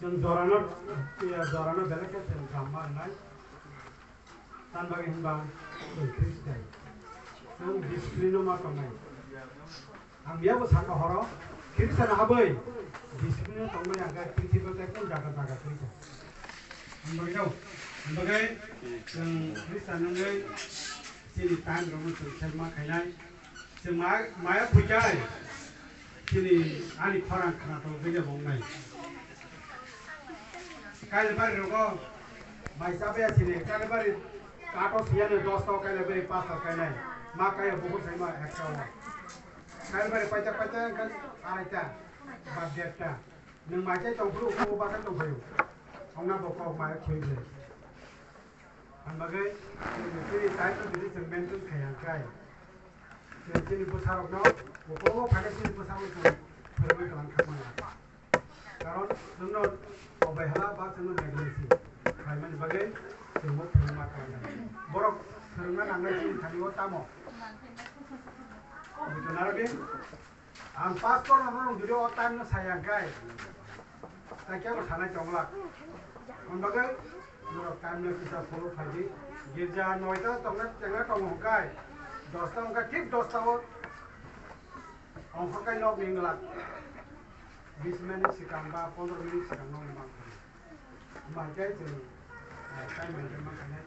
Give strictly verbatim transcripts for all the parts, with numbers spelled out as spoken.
Chwng jorano, ya, jorano belai khe chwng jam ma rwnai. Tamni bagwi hinba chwng Christian. Chwng discipline-o ma tongnai. Ang biyabo sakha horo, Christian habwi discipline-o tongmani ang khe prithibi tei kung jaga jaga kwrwi kha. Ang bagwi no, ang bagwi chwng Christian wngwi chini time rokno chwng selma khainai. Chwng ma-, maya phuikai, chini ani khorang khna tong khe bo wngnai. Kailabari rogo bai chabaya chini, Kailabari kato siyani dos to, Kailabari pas to kainai. Ma kaiya bukur saima ekta o. Kailabari paita paita wngkha araita ba derta. Nwng mai chai tong phuru uko bachai tong phaio. Ongna bo kok mai khoi je. Ang bagwi chini time no bini chwng maintain khai ang kai. Chini bwsarokno uko phaikhe chini bwsarok chwng phwrwngwi tong kha manya. Karon chwngno obai hala ba chwngno neglect si khlaimani bagwi chwngbo phwrwngma khlainai. Borok phwrwngna nangnai chini thani o tamo? Bujo narwdi. Ang pastor no rong jodi o time no saya kai. Tai kebo sanai tonglak. Ang bagwi norok time no kisa follow khaidi. Girja noita tongna tengna tongo kai. Dosta wngkha thik dosta o. Ongkha kai nok ni wngla. Bis minute sikang ba pondro minute sikang nok ni mang. Mai khe chwng, eh, time maintain ma khainai.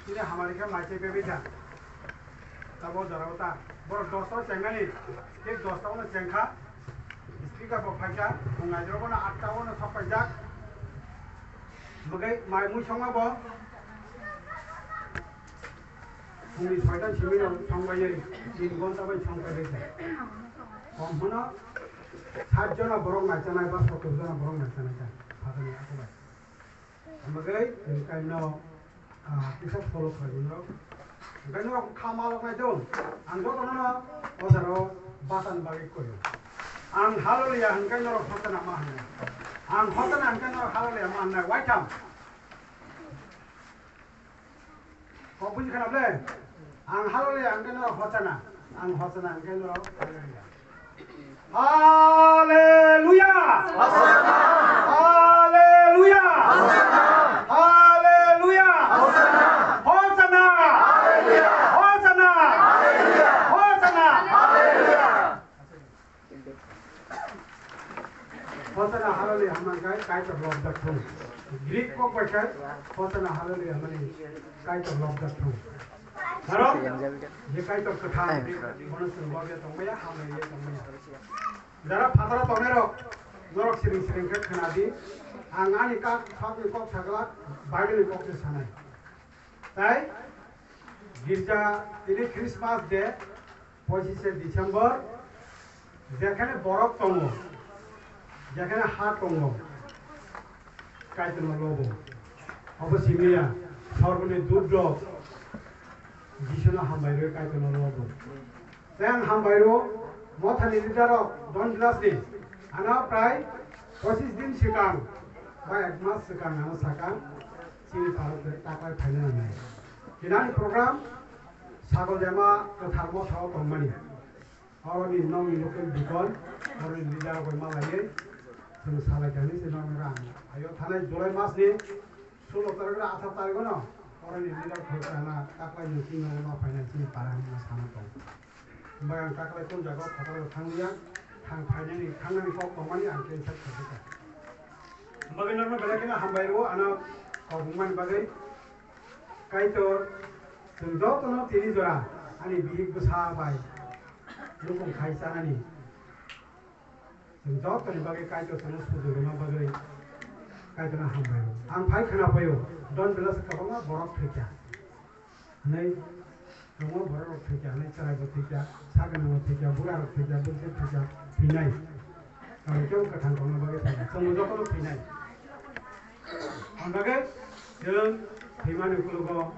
Chini hamari khe mai chai pebwi kha. Tabo jorao ta. Borok dosta o chengnani. Thik dosta o no chengkha. Speaker bo phaikha. Phung naijrok bono atta o no sok paijak. Bwkhe mai mui songma bo. Phungni soita simi no songbai nai. Tin ghonta bai songbai bai kha. Kom hwno sat jona borok naichanai ba sottor jona borok naichanai ta. Phatani akobai. Hwnbagai, hwnkai no, ah, kisa follow khlai norok. Hwnkai norok kha malok nai dong. Ang jotono no o jaro batan bagwi koyo. Ang hallelujah hwnkai norok hosana ma hwnna. Ang hosana hwnkai norok hallelujah ma hwnna. Waitham. Kok buji khana ble? Ang hallelujah hwnkai norok hosana. Ang hosana hwnkai norok hallelujah. Hallelujah! Hallelujah! Hallelujah! Hosanna! Hosanna! Hosanna! Hosanna, hallelujah hwnmani kai Kaitor lobjak thung. Greek kok bai kai Hosanna, hallelujah hwnmani Kaitor lobjak thung. Karon je Kaitor kwthang, bono chwng lobya tongmaya, hamlaiya tongmaya. Jara phataro tongnairok, norok siring siring khe khna di. Ang ani kak, sakni kok sagla, Bible ni kok se sanai. Tai girja tini Christmas day, pochishe December, jekhane borok tongo, jekhane ha tongo, Kaitorno lobo. Obo simiya, sorgoni dut rok Jisuno hambai rwi Kaitorno lobo. Tei ang hambai rwo, mothani leader rok Don Bilas ni. Ano prai pochis din swkang ba ek mas swkang ano saka chini parok bai taklai phaina nangnai. Tini ani program Sagoljama Kwthar Motha o tongmani. Oroni nokni local deacon, oroni leader rok bai malaiwi chwng salai thani se nokni rang. Ayo thanai July mas ni sulo tarik na atharo tarik no oroni leader khoi kana taklai ni chini no ma phaina chini para ni sana tong. Hwnba ang taklai kun jaga o phatar thang liya, thang phainani, thangnani kok tongmani ang khe sak sakha. Hwnba norno belai kheno hambai rwo ano kok wngmani bagwi. Kaitor, chwng jotono tini jora ani bihik bwsa bai nukhung khai chanani. Chwng jotoni bagwi Kaitor chwngno suju rwna bagwi Kaitorno hambai rwo. Ang phai khna phaio, Don Bilas kwbangma borok thwikha. Hwnwi kwbangma borok rok thwikha, hwnwi chwrairok thwikha, sagwnangrok thwikha, burarok thwikha, bwswk thwikha, thwinai. Karon kebo kwthang tongna bagwi thwikha. Chwngno jotono thwinai. Ang bagwi chwng thwimani ukologo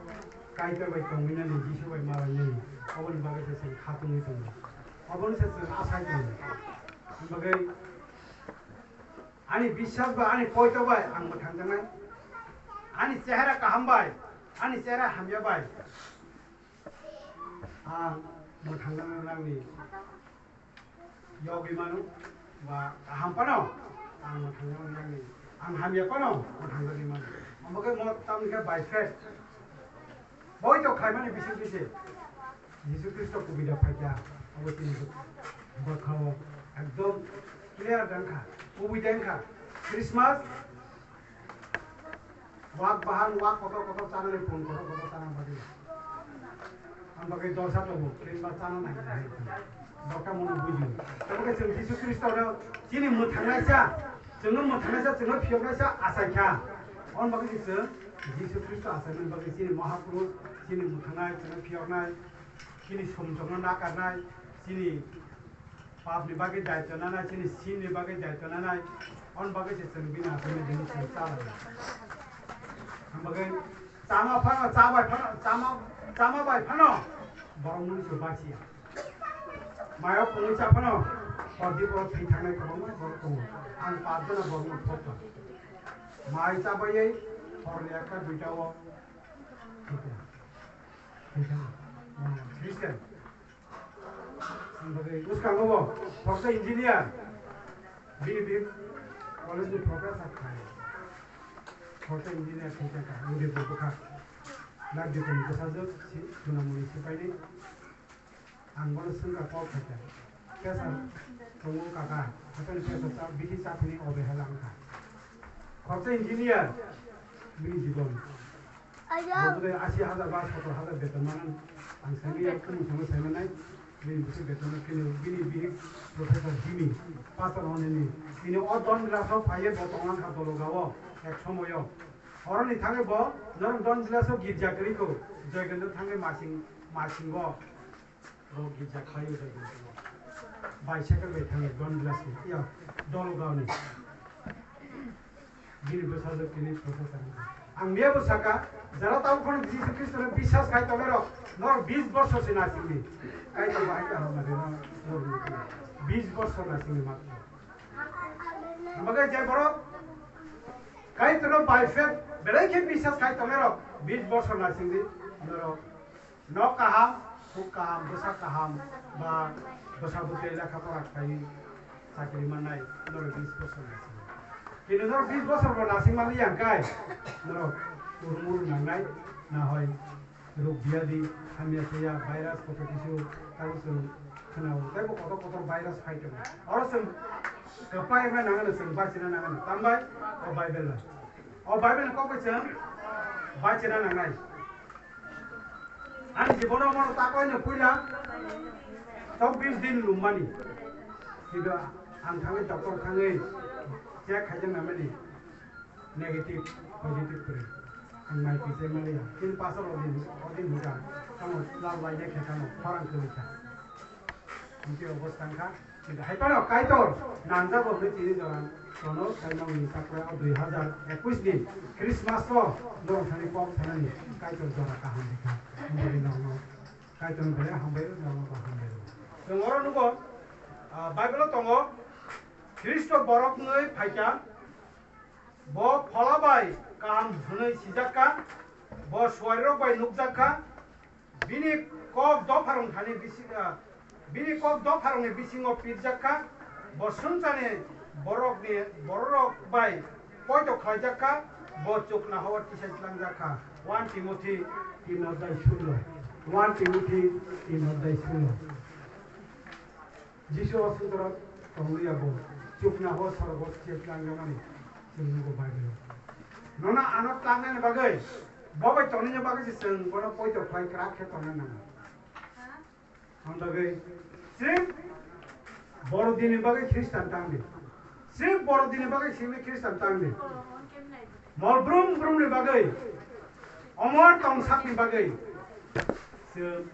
Kaitor bai tongwinani, Jisu bai malainani, oboni bagwi se chwng khatungwi tongo. Obono se chwng asai tongo. Ang bagwi ani biswas bai, ani poito bai ang mwthangjaknai. Ani chehara kaham bai, ani chehara hamya bai ang mwthangjaknai nangni yogwi mano, ba kaham phano ang mwthangjaknai nangni Ang hamya phano, ang hamjakgwi mano. Omo khe mo tamni khe by faith. Boi to khaimani bising bising. Jisu Khristo kubui da phaikha. Abo chini bwkhao ekdom clear dangkha. Kubui dangkha. Christmas wak bahan, wak kotor kotor chanani, phone kotor kotor chanani bagwi. Ang bagwi dorsa tongo, klenba chana nai nai. Bokta mono buji. Tamo khe chwng Jisu Khristo no chini mwthangnaisa, chwngno mwthangnaisa, chwngno phiyoknaisa achaikha. On bagwi chwng Jisu Khristo achaimani bagwi chini Mahapurush, chini mwthangnai, chwngno phiyoknai, chini somjokno nakarnai, chini Papni bagwi daityo nanai, chini sinni bagwi daityo nanai, on bagwi se chwng bini aswkni dini chwng cha lai. Ang bagwi chama phano, cha bai phano, chama, chama bai phano, borok mungsa basiya. Mayo phunui cha phano, hor di borok thwi thangnai kwbangma borok tongo. Ang pap jona borokno phokha. Mai cha baiwi horni ekta duita o thwikha. Thwikha. Christian. Ang bagwi bwskango bo, professor engineer. Bini, bini college ni professor khai. Professor engineer khai tongkha, ang de bo bwkha. Lak de tong bwsajwk si, Sunamoni sipai ni. Ang bono swngkha kok khai kha. Pressure tongo kaka, hathani pressure cha, bithi cha thani obe hala wngkha. Professor engineer, bini jibon. Bodai asi hajar ba sotor hajar beton manan ang sami ya kumu sami sami nai. Bini bisi beton kini bini bini professor Jimmy pastor hone ni. Bini o don glass o paye bo tongan kha dolo gawo ek somoyo. Oroni thangwi bo norok don glass o girja kri ko. Joygendra thangwi masing masingo. Bo girja khlai o jai bai. Bicycle bai thangwi don glass ni, ya, dol gaoni. Bini bwsajwk tini professor wngkha. Ang miyabo saka, jara tamo phano Jisu Khristo no biswas khai tongnairok, norok bis bosor se nasingdi. Kaitor bahai kaham mari no, norok bis bosor nasingdi matro. Amagai je borok Kaitor no by faith belai khe biswas khai tongnairok bis bosor nasingdi, norok Nok kaham, huk kaham, bwsa kaham, ba bwsa bwtwi lekha pora khlaiwi chakri mannai, norok bis bosor nai sini. Kintu norok bis bosor bo nasing manliya hwnkhe, norok urmur nangnai, na hoi rog biyadi, hamya suya, virus, kotor kisu, tabo chwng khwnao, teibo kotor kotor virus phai tongo. Oro chwng kwplai wngna nangani, chwng bachina nangani. Tambai o Bible no. O Bible ni kok bai chwng bachina nangnai. Ani jibono mono takoino puila chobbish din lummani. Kintu ang thangwi doctor thangwi check khaijak naimani negative, positive kwrwi. Ang mai twi chai maliya. Kintu pastor odin, odin huda tamo lal laide khe tamo khorang kwrwi kha. Hwnkhe obo swkang kha, kintu hai phano Kaitor nangjago hwnwi tini jora tono, tei nokni takra o dui hazar ekush ni Christmas o norok thani kok sanani Kaitor jora kaham rikha. Hwnwi nokno Kaitor ni belai hambai o, nokno bo hambai o. Chwng oro nugo, ah, Bible o tongo, Khristo borok wngwi phaikha, bo phola bai kaham hwnwi sijak kha, bo suarirok bai nukjak kha, Bini kok dopharok thani bisi-, ah, bini kok dopharokni bisingo pirjak kha, bo swngcharni borokni, bororok bai poito khlaijak kha, bo chuknohao tisai tlangjak kha. One Timothy tin odhyay sullo. One Timothy tin odhyay sullo. Jisu o sutro tongliya bo chuknohao sorgo se tlangjamani chwng nugo Bible o. Nono ano tlangnani bagwi, bo bai tongnani bagwi se chwng bono poito khlai kwrak khe tongna nango. Ang bagwi srip boro dini bagwi Khristan tangdi. Srip boro dini bagwi simi Khristan tangdi. Mol brum brumni bagwi, omor tongsakni bagwi chwng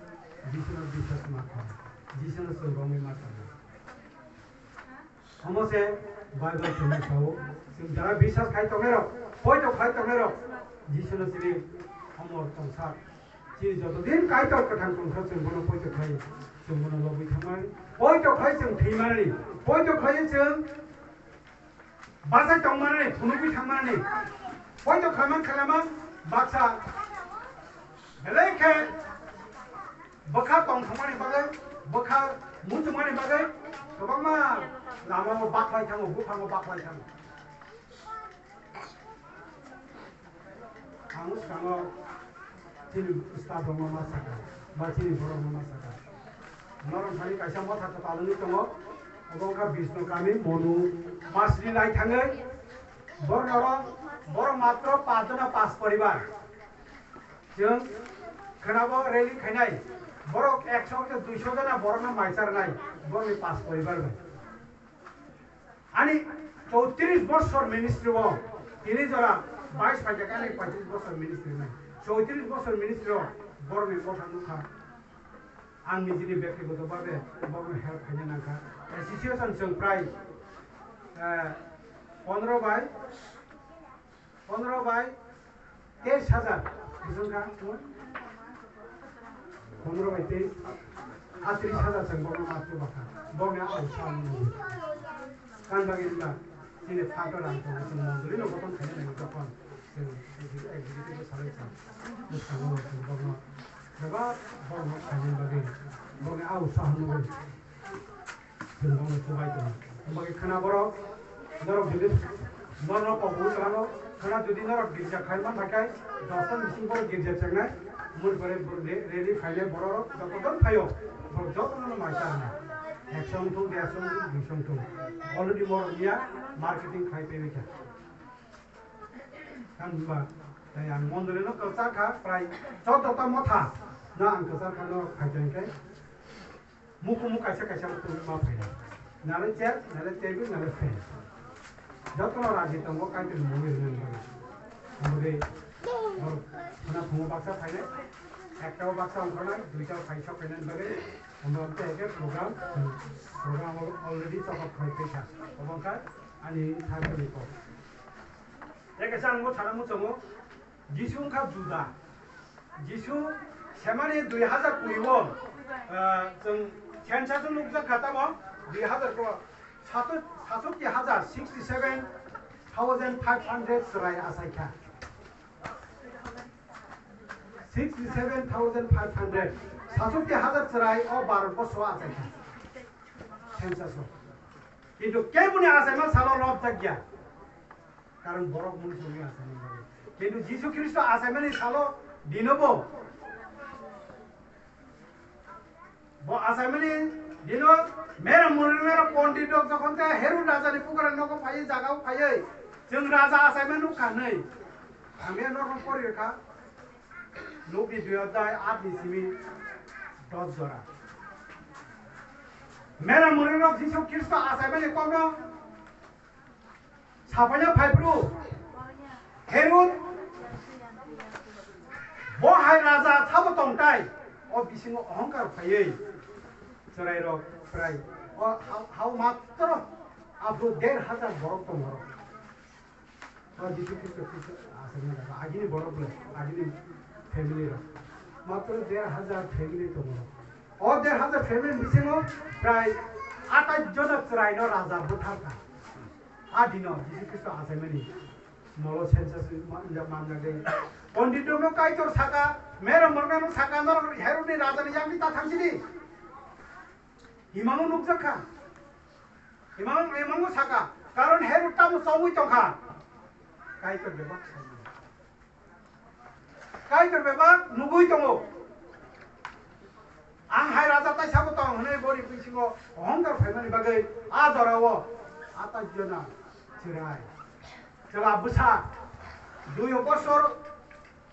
Jisuno biswas ma kha, Jisuno chwng romwi ma tong. Omo se Bible chwngno sao, chwng jara biswas khai tongnairok, poito khai tongnairok, Jisuno chini omor tongsak. Chini joto din Kaitor kwthang tongsa chwng bono poito khai, chwng bono lobwi thangmani. Poito khai chwng thwimani. Poito khai chwng Bachai tongmani, phunugwi thangmani. Poito khlaimang khlaimang baksa. Belai khe bwkha tong thangmani bagwi, bwkha muchungmani bagwi kwbangma lamao baklai thango, buphango baklai thango. Ang swkango chini staff rokno ma sakha, ba chini borokno ma sakha. Norok thani kaisa motha kwtal wngwi tongo, obo wngkha Bishnu Kami Monu masri lai thangwi, borok norok, borok matro pach jona, pach poribar. Chwng khwnabo rally khainai, borok ekso ke duiso jona borokno mai charnai, borokni pach poribar bai. Ani chowtris bosor ministry o, tini jora bais phaijak, ani poitrish bosor ministry nai. Chowtris bosor ministry o borokni bwsa nukha. Ang nijini byaktigoto bhabe borokno help khaina nangkha. Association chwng prai, eh, pondro bai, pondro bai teis hajar, bujung kha? Pondro bai teis, atris hajar chwng borokno ma chuba kha. Borokni a usa ang nugwi. Kan bagwi wngkha, chini phato rang tongo, chwng mondoli no gothon khaina nangwi jokhon chwng executive salai chwng bwskango chwng borokno bebak borokno khaina bagwi borokni a usa ang nugwi. Chwng bono chubai tongo. Omo khe khwna borok, norok jodi norok kok bui kwlano, khwna jodi norok girja khai man thai khe, dos ta bising borok girja chengnai, mui pore re-, rally phainai borok rok joto don phaio, borok joto no mai charna. Ekso wng thung, derso wng thung, duiso wng thung. Already borok miya marketing khai twi kha. Tamni ba, tei ang mondoli no kwchar kha, prai joto ta motha no ang kwchar kha, norok phai tong khe. Mukumu kaisa kaisa mukumu ma phainai. Nale chair, nale table, nale fan. Jotono raji tongo, Kaitorni mungwi rwnani bagwi. Omo de, borok khwna phungo baksa phainai, ekta o baksa ongkhornai, duita phai sok phainani bagwi. Omo tei ke program, program al-, already chokot phai phaikha. Obo wngkha ani thaipani kok. Tei kaisa ang bo sana muchungo, Jisu wngkha Juda. Jisu semani dui hajar kuri o, ah, chwng census o nukjak kha tamo dui hajar ko, sato-, sasotti hajar, sixty seven thousand five hundred chwrai achai kha. Sixty seven thousand five hundred, sasotti hajar chwrai o Bharat borsho achai kha. Census o. Kintu keboni achaima salo lobjak ya. Karon borok mung songwi achaimani bagwi. Kintu Jisu Khristo achaimani salo dinobo, bo achaimani dino mera murunero pondit rok jokhon te Herod raja ni pugra nogo phaiwi, jagao phaiwi, chwng raja achaima nukha hinwi. Ang biyang norok pori rwkha. Lukni dui odhyay aat ni simi dos jora. Mera murunok Jisu Khristo achaimani kokno sapaina phaiphuru Herod bo hai raja sabo tongtai, o bisingo ohongkar phaiwi chwrairok prai o ha-, hao matro aphuru der hajar borok tongo. O Jisu Khristo, Khristo aswkna jaga agini borok le, agini family rok. Matro der hajar family tongo. O der hajar family bisingo prai atais jona chwraino raja bwtharkha. A dino Jisu Khristo achaimani molo census ma-, manjak de. Pondit rokno Kaitor saka, mera murunok saka, norok Herodni rajani yakni ta thangsidi. Imango nukjak kha. Imang, imango saka. Karon Herod tamo chongwi tongkha. Kaitor bebak saimano. Kaitor bebak nugwi tongo. Ang hai raja tai sabo tong hwnwi boni bisingo ohongkar phaimani bagwi a jorao atais jona chwrai. Chwla bwsa dui bosor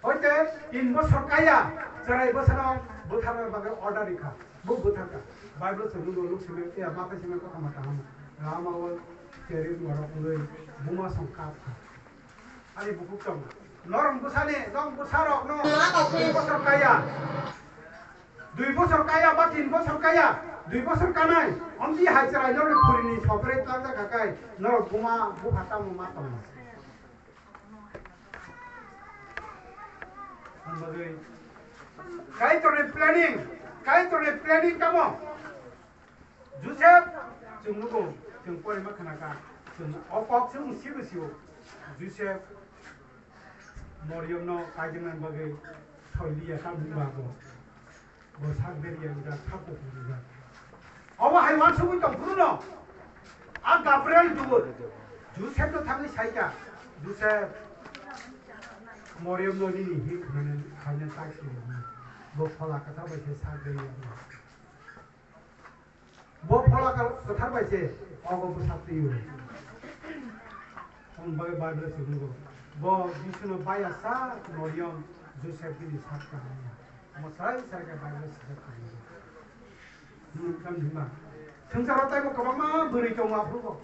hoite tin bosor kaya chwrai bwsano bwtharna bagwi order rikha. Bo bwtharkha. Bible se nungno luk simi ya makai simi kotha mata ham. Rama o cheri ngorok ngoi buma song kap kha. Ani bukuk tong. Norong bwsani, norong bwsarok no dui bosor kaya. Dui bosor kaya ba tin bosor kaya, dui bosor kanai, omti hai chwrai norok phurini sopre tlangjak kha kai, norok buma bupha tamo ma tongo. Ang bagwi Kaitorni planning, Kaitorni planning tamo? Joseph, chwng nugo, chwng porima khnakha, chwng o kok chwng sibo sio. Joseph, Mariamno kaijaknani bagwi thoi liya, tamni ba bo. Bo sak beriya rijak, sak kuphur rijak. Obo hai uansugwi tong phuru no. A Gabriel dubur. Joseph no thangwi saikha, Joseph, Moriamno nini hi khwnani khaina tak khe bo Phola Kwthar bai khe sak de ya. Bo Phola Kwthar bai se ogo bwsak twi-o. Hwn bagwi Bible se wngo, bo Jisuno baya sak Moriam Joseph bini sak tangmani. Omo srai srai khe Bible swijak tongo. Nwng tamo hwnba, swngcharo taibo kwbangma bwrwi tongo aphuru bo.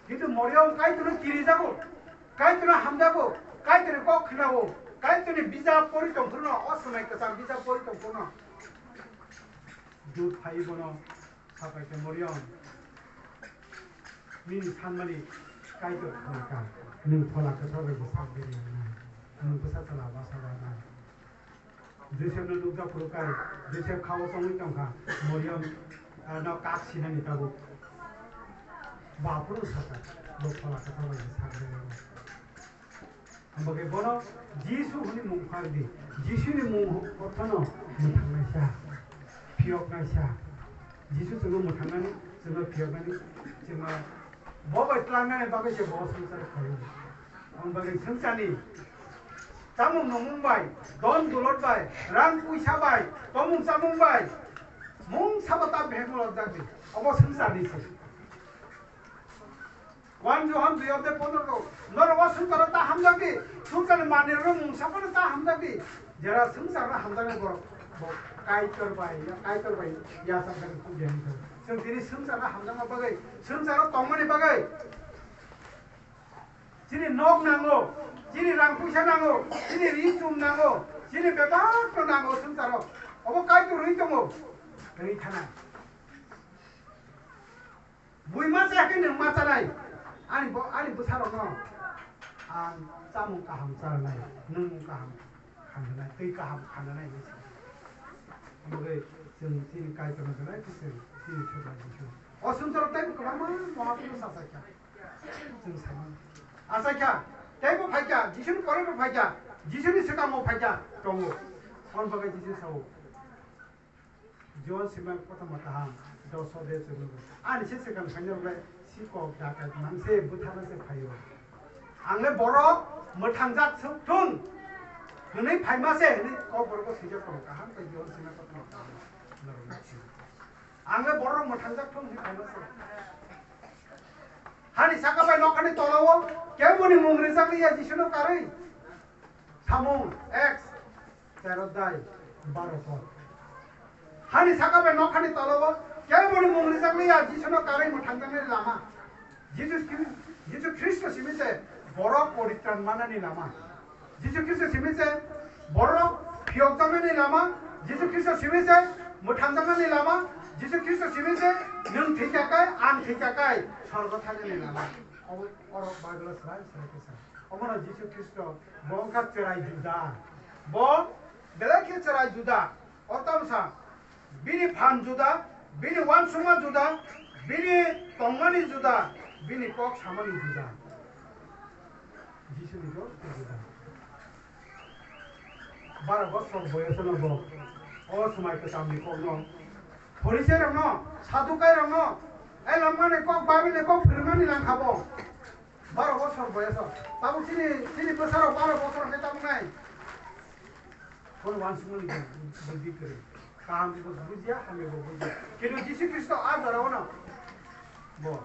Kintu Moriam Kaitorno kirijago, Kaitorno hamjago, Kaitorni kok khnago, Kaitorni bijap pori tongphuru no, o swmai kwcham bijap pori tongphuru no. Dut phai bono sapai khe Moriam, nini sanmani Kaitor khna kha, nwng Phola Kwthar bai bwsak berwi nai, nwng bwsa chwla basa bai nai. Joseph no nukjak phuru kai, Joseph khao tongwi tongkha, Moriam, ah, no kak sinani tabuk. Bo aphuru sakha, bo Phola Kwthar bai bwsak berwi nai. Omo khe bono Jisu hwnwi mung phardi. Jisuni mung orthono mwthangnaisa, phiyoknaisa. Jisu chwngno mwthangnani, chwngno phiyoknani, chwngno bo bai tlangnani bagwi se bo swngchar khaio. Omo bagwi swngcharni chamung nungmung bai, don dulot bai, rang puisa bai, tomung chamung bai, mung sabo ta behemo lobjakdi. Obo swngcharni se. One John dui ode pondro rok. Norok o swngcharo ta hamjakdi. Swngcharni manwirok mungsa phano ta hamjakdi. Jera swngcharno hamjaknai borok bo Kaitor bai, Kaitor bai yachakjak kuk ya hwnwi. Chwng tini swngcharno hamjakna bagwi, swngcharo tongmani bagwi chini nok nango, chini rang puisa nango, chini ri chum nango, chini bebak no nango swngcharo. Obo Kaitor rwi tongo. Rwi thana. Bui ma chaya khe nwng ma chanai. Ani bo, ani bwsarokno ang chamung kaham charwnai, nwngmung kaham khananai, twi kaham khananai hinwi sa. Omo khe chwng chini Kaitorno belai khe chwng chini Subrai Jisu. O swngcharo teibo kwbangma Mahaprabhu sachaikha. Chwng saimano. Achaikha, teibo phaikha, Jisuni pore bo phaikha, Jisuni swkango phaikha tongo. Hwn bagwi Jisu sao. John Siman kothoma kaham, doso de chwrwngwi. Ani se swkang khaina rwlai, si kok da kai mang se bwtharna se phaio. Ang le borok mwthangjak thung hwnwi phaima se hwnwi kok borok swijak tongo kaham tei John Siman kothoma kaham norok naising. Ang le borok mwthangjak thung hwnwi phaima se. Hani saka bai nokhani tolao keboni mung rijak liya Jisuno karwi. Samung Acts tero dai baro kok. Hani saka bai nokhani tolao keboni mung rijak liya Jisuno karwi mwthangjaknai lama. Jisu Khri-, Jisu Khristo simi se borok poritran manani lama. Jisu Khristo simi se borok phiyokjaknani lama. Jisu Khristo simi se mwthangjaknani lama. Jisu Khristo simi se nwng thwikha kai, ang thwikha kai, sorgo thangnani lama. Obo, oro Bible-o srai srai khe sa. Omono Jisu Khristo bo wngkha chwrai juda. Bo belai khe chwrai juda. O tamo sa, bini phan juda, bini uansukma juda, bini tongmani juda, bini kok samani juda. Jisuni joto juda. Baro bosor boyosono bo o Swmai Kwchamni kokno, Phorisairokno, Sadukairokno, e lama ni kok, Bible ni kok phwrwngmani langkha bo. Baro bosor boyoso. Tabuk chini, chini bwsarok baro bosor hwnkhe tabuk nai. Bono uansukmani buddhi kwrwi. Kaham bo bujiya, hamya bo bujiya. Kintu Jisu Khristo a jora o no bo.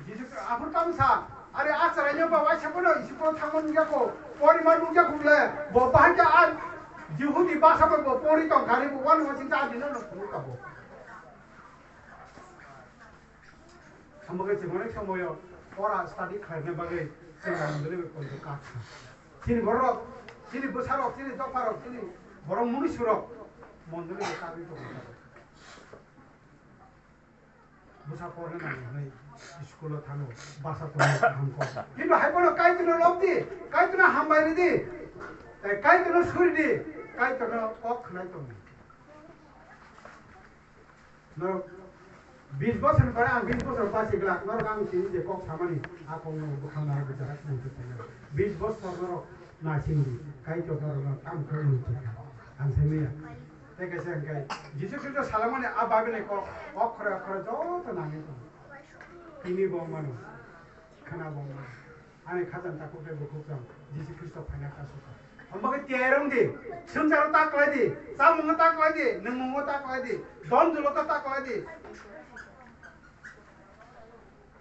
Jisu Khri-, aphuru tamo sa, are a chwraino ba waisa bono isiko thangma nukya kho, porima nukya kho le, bo bahai khe a Jihudi basa bai bo pori tong kha re bo, wano wasing cha dino no phunuk ka bo. Hambo khe chwng onek somoyo pora study khlaina bagwi chwng mondoli bai koido kak kha. Chini borok, chini bwsarok, chini dopharok, chini borok munisurok mondoli bai kagwi tongkha. Bwsa porna nango hwnwi school-o thango, basa tongma kaham kok. Kintu hai bono Kaitorno lobdi, Kaitorno hambai rwdi, tei Kaitorno suridi, Kaitorno kok khnai tongdi. Norok bis bosor ni pore ang bis bosor basi glak, norok ang tini je kok samani, a kok no bwkhang narwk bwchara kwnwi tongkha. Bis bosor norok naisingdi, Kaitor norokno tamo khe wngwi tongkha. Ang sai manya. Tei kaisa hwnkhe Jisu Khristo salamani a Bible ni kok okhore okhore joto nangwi tongo. Tini bo mano, khwna bo mano. Ani khajang takhuk tei bukhuk rok Jisu Khristo phaina kasuk kha. Omo khe tiyai rwng di, swngcharo ta klai di, chamungo ta klai di, nwngmungo ta klai di, don doloto ta klai di.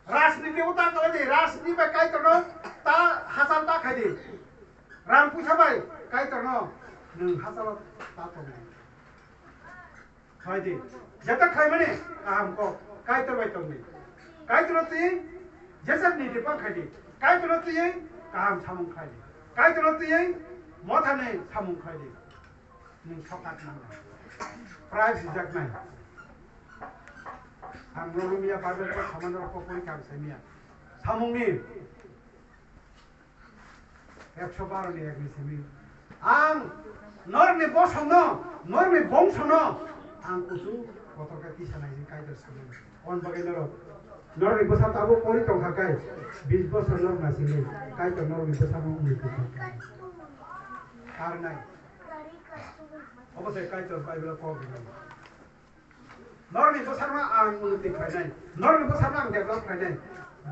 Rajniti bo ta khlai di, rajniti bai Kaitorno ta hachal ta khai di. Rang puisa bai Kaitorno nwng hachalo ta tong di. Khai di. Jeta khlaimani kaham kok Kaitor bai tong di. Kaitorno twi jesa niti pa khai di. Kaitorno twi kaham samung khai di. Kaitorno twi mothani samung khai di. Nwng sokat nang. Prize rijak nai. Ang no lumiya Bible ko samano ko pori kam semiya. Samungni ekso baro ni ek ni simi. Ang norni bosongno, norni bongsono ang kusu kotor khe tisa nai Kaitor samung. On bagai norok, norni bwsa tabuk pori tongkha kai, bis bosor norok nasingwi Kaitor norni bwsano wngwi tongkha. Karnai. Obo se Kaitor Bible kok rinai. Norni bwsarno ang unnoti khlainai. Norni bwsarno ang develop khlainai.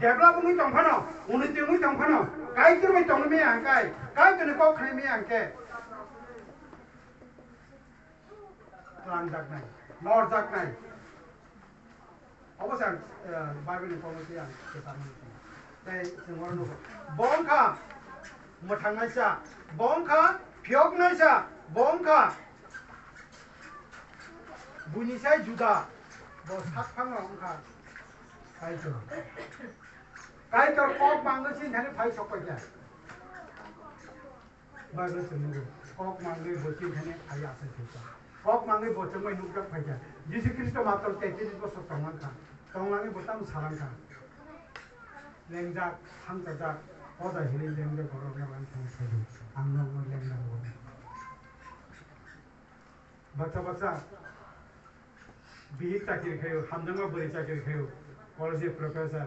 Develop wngwi tong phano, unnoti wngwi tong phano, Kaitor bai tongwi maya ang kai, Kaitorni kok khlai maya ang khe. Twlangjaknai, norjaknai. Obo se ang, eh, Bible ni komo se ang kwchangma nukha. Tei chwng oro nukha. Bo wngkha mwthangnaisa, bo wngkha phiyoknaisa, bo wngkha buini sai juda, bo sak phangno wngkha Kaitor. Kaitor kok mangwi chini thani phai sok paikha. Bible se nugo, kok mangwi bo chini thani phai asai phaikha. Kok mangwi bo chwngbai nukjak phaikha. Jisu Khristo matwr tetrish bosor tongmangkha. Tonglangwi bo tamo salangkha. Lengjak, hamchajak, hoda hinwi lengjak borokno rang thani phaidu. Ang nokno lengjak rwo. Baksa baksa bihik chakiri khaio, hamjakma bwrwi chakiri khaio, college professor,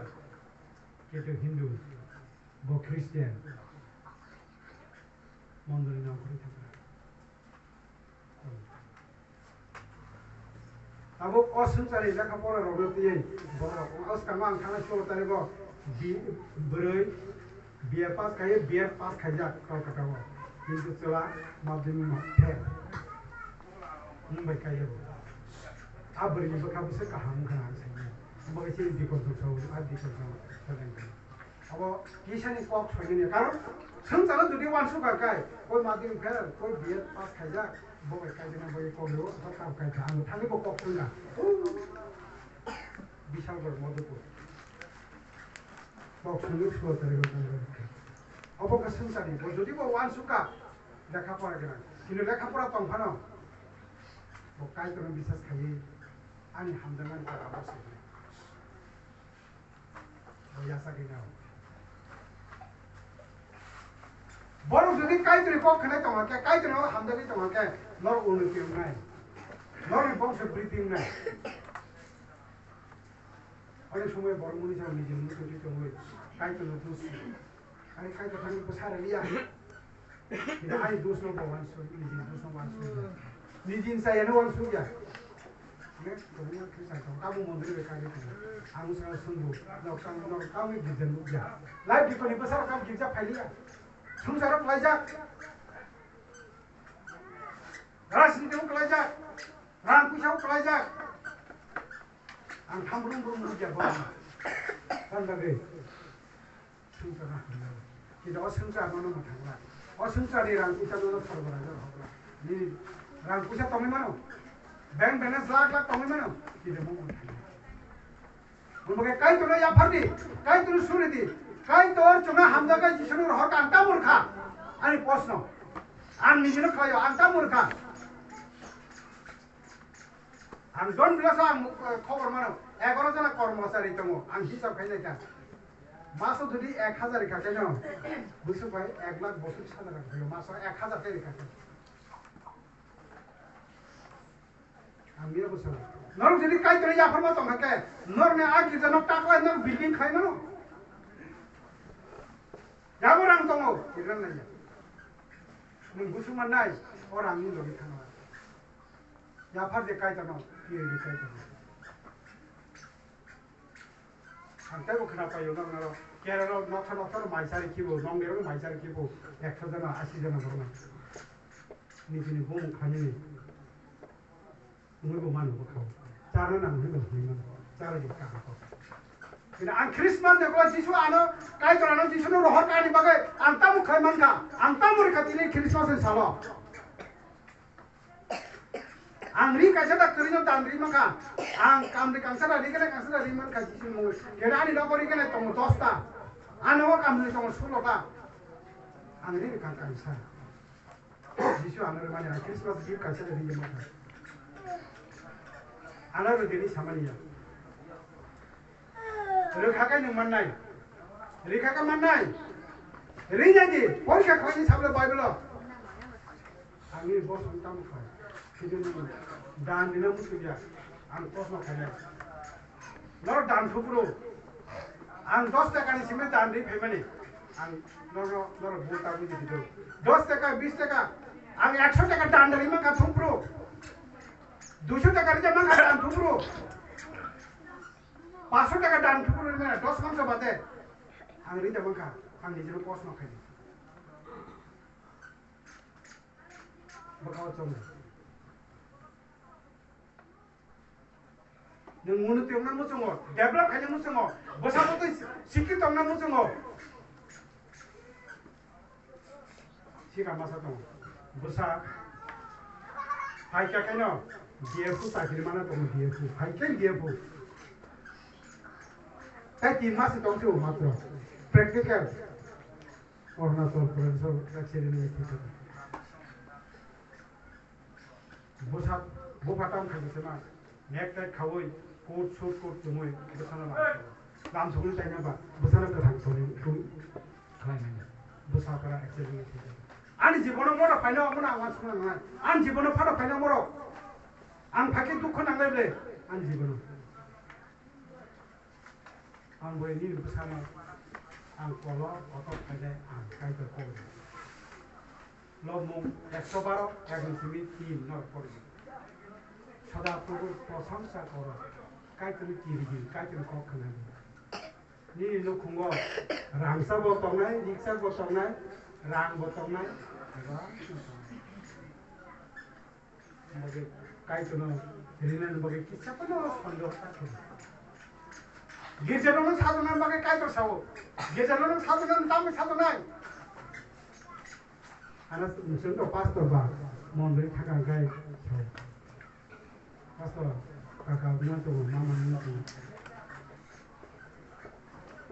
kintu Hindu, bo Christian, mondoli nang khorwi thangkha. Tabuk o swngcharni lekha pora rokno twiwi borok o swkango ang thangna sure tarigo bi-, bwrwi B A pass khaio, B Ed pass khaijak Kolkata o. Kintu chwla madhyamik no fail. Wng bai kaiya bo. A bwrwi ni bwkha bwswk kaham wngkha na ang saimanya. Bo khe chini bikol jwk sao, a bikol jwk sao. Abo kisani kok soimanya. Karon swngcharo jodi uansukha kai, koi madhyamik fail, koi B Ed pass khaijak, bo bai kaijak na bo kok rwo, bo tamo kaijak. Ang thangwi bo kok swngkha. Bishalgarh, Madhupur. Kok songwi suo tari rok nang rok khe. Obo khe swngcharni, bo jodi bo uansukha, lekha pora gwnang. Kintu lekha pora tong phano, bo Kaitorno bisas khaiwi ani hamjakmani pora abo se hwnwi. Bo yachagwi nao. Borok jodi Kaitorni kok khwnai tongma khe, Kaitorno hamjakwi tongma khe, norok unnoti wngnai. Norokni bongso bridhi wngnai. Onek somoi borok mwnwi jagao nijini mwtwi tongwi Kaitorno dus. Ani Kaitor thani bwsa rwliya. Kintu ani dusno bo uansuk, nijini dusno uansuk ya. Nijini chayano uansuk ya. Ne, kwbangma Khristan tongo, tamo mondri bai kagwi tongo. Ang swkang swngbo, nok tamo, nok tamo girja nukya. Life dikoni bwsarok tamo girja phailiya. Swngcharo phlaijak. Rajniti bo kwlaijak, rang puisa bo kwlaijak. Ang tham brum brum nukya bo. Tamo bagwi swngchar na hamjak. Kintu o swngchar no no mwthangla. O swngchar ni rang puisa no no sorgo rajak hokla. Ni rang puisa tongwi mano. Bank balance lakh lakh tongwi mano. Kintu mo mwthangla. Omo khe Kaitorno yaphardi, Kaitorno suridi, Kaitor chwngno hamjaknai Jisuno rohorkha, ang ta murkha. Ani proshno. Ang nijino khlaio, ang ta murkha. Ang don bilasa ang, eh, khobor mano, egaroh jona kormochari tongo, ang hisab khainai kha. Maso jodi ek hajar rikha khe no, bwswk bai ek lakh boswk sana rikha khe, maso ek hajar khe rikha khe. Ang mia bwswk. Norok jodi Kaitorni yapharma tongkha khe, norokni a girja nok taklai norok building khlai mano. Yabo rang tongo, tirang nai ya. Nwng bwswk mannai, o rangni logi thangla. Yaphar je Kaitorno, tiyai di Kaitorno. Ang teibo khna paio noknaro. Kerala noksa noksa mai chari khibo, nong derok mai chari khibo, ekso jana, asi jana borok nang. Nijini bumung khainani. Wngwi bo mano bwkhao. Chana nang hwnwi bo hwnwi mano. Chara di kaham kok. Kini ang Christmas ni ulo Jisu ano, Kaitor ano Jisu no rohor kani bagwi ang tamo khai mankha. Ang tamo rikha tini Christmas ni salo. Ang ri kaisa da kwrwi no dan ri mankha. Ang kamri kangsa da ri kene kangsa da ri mankha Jisu ni mungwi. Kene ani nogo ri kene tongo dosta. Ano o kamri tongo sulo ta. Ang ri kang kangsa. Jisu ano rwmani ang Christmas gift kaisa de ringjak mankha. Ano rw dini samani ya. Rwkha khe nwng mannai. Rwkha khe mannai. Ringjak di, porikha khlaini sabole Bible o. Angni boss ang tamo khai. Khidu nwng dan rina muchung ya. Ang kosno khainai. Norok dan thupro. Ang dos taka ni simi dan ri phaimani. Ang norok, norok bul ta bujhi dido. Dos taka, bis taka. Ang ekso taka dan ri mankha thupro. Duiso taka ri mankha dan thupro. Paso taka dan thupro ri mana dos mangsa bade. Ang ri da mankha. Ang nijero kosno khai. Bwkhao chongnai. Nwng munu tongna muchungo, develop khaina muchungo, bwsa bwtwi sikki tongna muchungo. Sika masa tongo. Bwsa hai khe khaino D F O chakri mana tongo, D F O. Hai khe D F O. Tai tin mas tong se matro. Practical. Arunachal Pradesh o accident ni thwi thang. Bwsa, bupha tam khaisima, necktie khawi, coat suit coat chumui, bwsano lam. Lam sugwi taina ba, bwsano kwthang sugwi, sugwi khlainai. Bwsa para accident ni thwi thang. Ani jibono moro phaino, amono ang uansukna nangnai. Ani jibono phano phaino moro. Ang phakhe dukho nanglai ble, ani jibono. Ang bai nini bwsano ang kolo kotor khainai ang Kaitor kok. Lobmung ekso baro, ek ni simi tin no pori. Sada Prabhu prosongsa koro. Kaitorni kirigi, Kaitorni kok khwnadi. Nini nukhungo rangsa bo tongnai, riksa bo tongnai, rang bo tongnai, eba. Bagwi Kaitorno rinani bagwi kisa phano sondeho ta khe. Girjarokno sajona bagwi Kaitor sao. Girjarokno sajona tamo sajonai. Ana chwngno pastor ba mondoli thangkang kai sao. Pastor kaka wngna tongo, mama wngna tongo.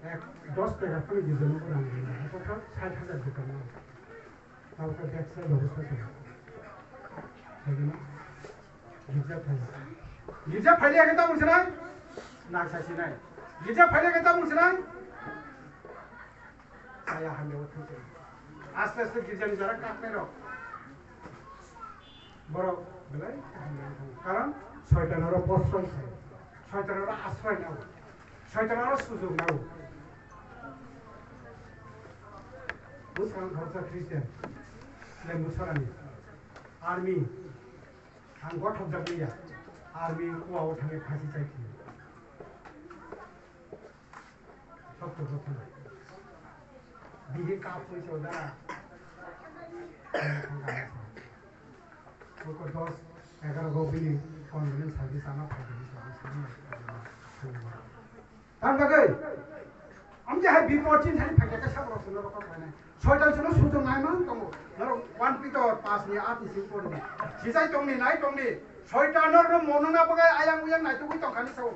Ek dos taka phano girjarokno rang rinai. Aswk sait hajar dokan no. Tabukhe bag side obosta se. Saikhe na? Girja phai. Girja phailiya khe tabuk sinai? Naksa sinai. Girja phailiya khe tabuk sinai? Saya hamya o thung sinai. Aste aste girja ni jara kaknai rok. Borok belai hamya o thung. Karon soitan oro posroi sai. Soitan oro asroi nao. Soitan oro sujok nao. Bwskango khoroksa Christian, Lembu Sorani, army, ang gothokjak liya, army kuwao thangwi phasi chai khe. Sotto ghotona. Bihi kap hoi chodara. Buko dos, egaro go bini convenience service ama phaidi sa, ang sani. Tang bagwi, amje hai bipor chin thani phaikha khe saborok chwngno rokok khlainai. Soitan chwngno sujung nai man tongo. Norok one Pitor pas ni at ni simi pori di. Sijai tongni, nai tongni. Soitan norokno monona bagwi ayang uyang naitugwi tongkhani sao.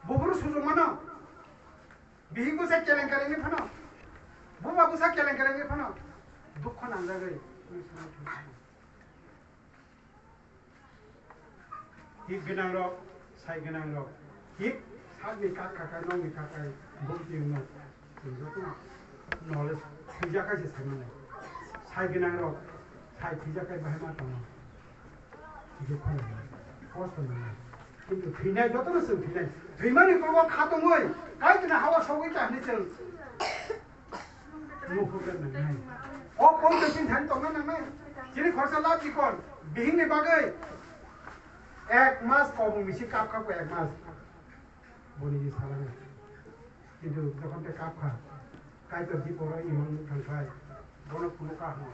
Buphuru sujung mano. Bihik bwsa keleng keleng ni phano. Buma bwsa keleng keleng ni phano. Dukho nangjagwi. Hik gwnang rok, sai gwnang rok, hik sakni kak kakai, nokni kakai, bumtwi wngno, chwng joto knowledge thwijakhai se sai mano. Sai gwnang rok, sai thwijakhai bahai ma tongo. Dukho nango, kosto nango. Kintu thwinai jotono chwng thwinai. Thwimani ukulgo kha tongwi, Kaitorni hawa sogwi ta hinwi chwng. Mukhuk rok nangnai. O koi koi chini thani tongna nangnai. Chini khorsa lab chikon, bihikni bagwi ek mas kobong bisi kap kap ko ek mas. Boni di salai. Kintu jokhon tei kap kha, Kaitor diporo imang thangkhai, bono phunukha hwnwi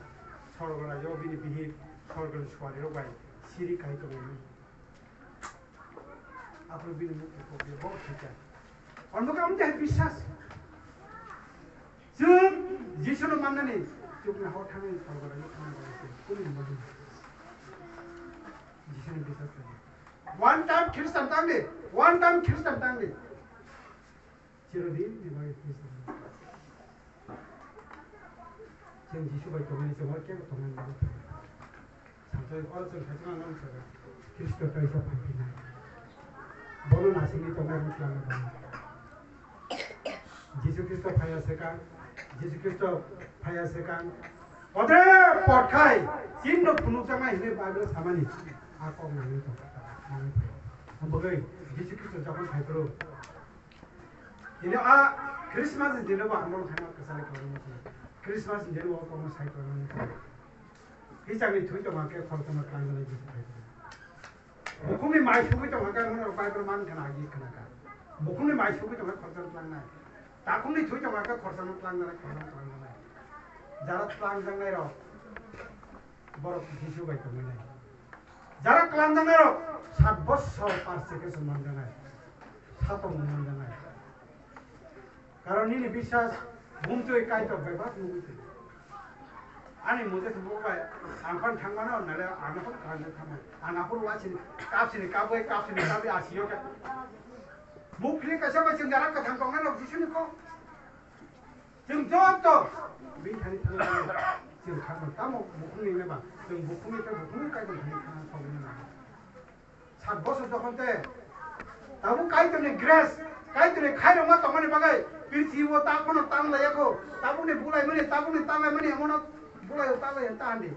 sorgo raijao bini bihik sorgoni suarirok bai siri kai tonglaimani. Aphuru bini mukti kokle bo thwicha. Omo khe amtwi hai biswas. Chwng Jisuno mannani chukna hor thangwi sorgo raijao thangna bagwi se kunu mano. Jisuni biswas khlai. One time Khristan tangdi, one time Khristan tangdi. Chirodi ni bagwi Khristo. Chwng Jisu bai tongmani, chwng oro kebo tongmani bagwi thangya. Samsoi oro chwng khaisa ma nang saga. Khristo kaisa phaiphinai. Bono nasingni tongnai rwng twlangna bagwi. Jisu Khristo phaiya swkang, Jisu Khristo phaiya swkang. Odre potkhai, chini no phunukjaknai hinwi Bible samani. A kok nangwi tong, nangwi tong. Bagwi Jisu Khristo jokhon phaiphuru, ini a Christmas ni dino bo ang bono khaina kwchali kwlangma khe. Christmas ni dino bo kono sai kwlangma khe. Hichangni thwi tongma khe khoroksa ma twlang jalai Jisu Khristo. Bukhukni mai sugwi tongma khe mono Bible man khna agi khna kha. Bukhukni mai sugwi tongma khoroksa ma tlangnai. Takhukni thwi tongma khe khoroksa ma tlang jalai khoroksa ma tlang jalai. Jara twlang jaknai rok borok Jisu bai tongwi nai. Jara twlang jaknai rok sat bochor persecution man jaknai. Satong man jaknai. Karon nini biswas bumtwi Kaitor bai bak nugwi twi. Ani mujhe se bo bai ang phan thangmano nale ano phan khan thangma. Ang aphuru wa sini kap sini kap bai kap sini kap bai asiyo khe. Bukhli kaisa bai chwng jara kwthang tongnai rok Jisuni kok. Chwng joto bini thani thangmano chwng khatma tamo bukhungni neba chwng bukhungni tei bukhungni Kaitor thani thangna sogwi nang. Sat bosor jokhon te tabuk Kaitorni grace, Kaitorni khairokma tongmani bagwi prithibo ta phano tang laiya kho. Tabukni bulaimani, tabukni tanglaimani, emono bulaio ta laiya ta handi.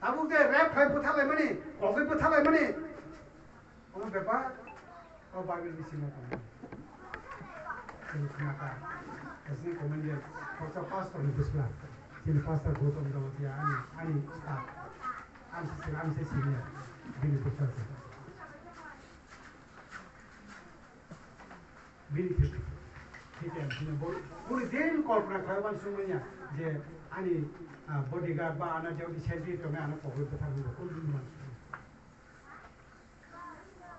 Tabuk je rep khai bwtha laimani, kogwi bwtha laimani. Omo bepar o Bible bisingo tongo. Chini khna kha, chini commander, khoroksa pastor ni bwsla, chini pastor Gautam Jamatia, ani, ani staff. Ang se, ang se senior, bini bwsla se. Bini thik, thik em, bini bo, bini din kolpona khlai uansukmanya je ani, ah, bodyguard ba ana je odi sentry tongmani ano kogwi bwthar hwnwi kunu din uansukmanya.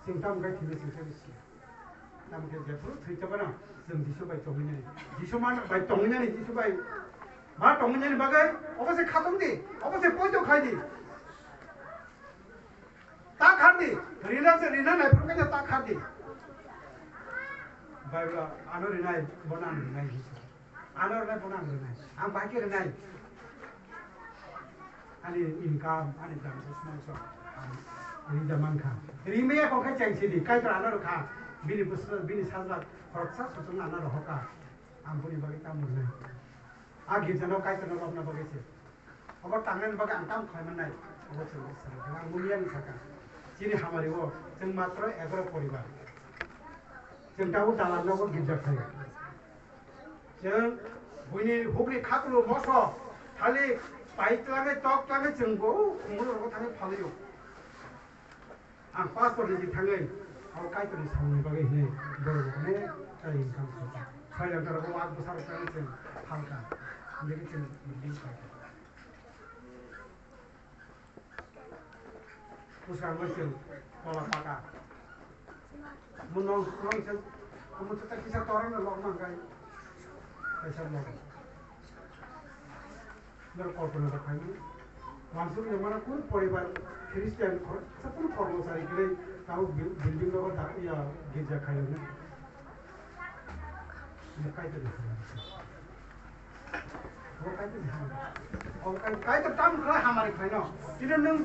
Chwng tamo khe thwino chwng tei siya. Tamo khe jephuru thwi chapano chwng Jisu bai tongwi nani. Jisu man bai tongwi nani, Jisu bai ma tongwi nani bagwi obo se khatong di, obo se poito khai di. Ta khar di, rina se rina nai phuru khe ta khar di. Bible ano rinai, bono ano rinai. Ano rwnai, bono ang rwnai. Ang bai khe rwnai. Ani income, ani jam sosma so ang ri da man kha. Ri maya kok khe cheng sidi, Kaitor ano rwkha. Bini bwswk, bini sajla khoroksa sosokno ano rohorkha. Ang boni bagwi tamo rwnai. A girjano Kaitorno lobna bagwi se. Obo tangnani bagwi ang tamo khlai mannai. Obo chwng bwswk ang bumiyani sakha. Chini hamari o chwng matro egaro poribar. Chwng tabuk dalan nogo girja khlaio. Chwng buini hukni khatulu moso thali pai twlangwi tok twlangwi chwng bo khumulu rogo thangwi phalio. Ang pastor ni thangwi abo Kaitorni samungni bagwi hinwi borok rok ne tai income khlai. Soi lakh rok lakh bwsa rok thangwi chwng phalka. Hingke chwng building khlaikha. Bwskango chwng tola paka. Munong, munong chwng, omo chwng kisa torang no lok mang kai. Kaisa lok. Nor kolpona da khaimani. Wansuk ni mana kun poribar Christian khor, sa kun kormosari kre, tau building no da ya girja khayo ne. Kaitor ni hamari. O Kaitor ni hamari. O Kai-, Kaitor tam khlai hamari khlaino. Tini nwng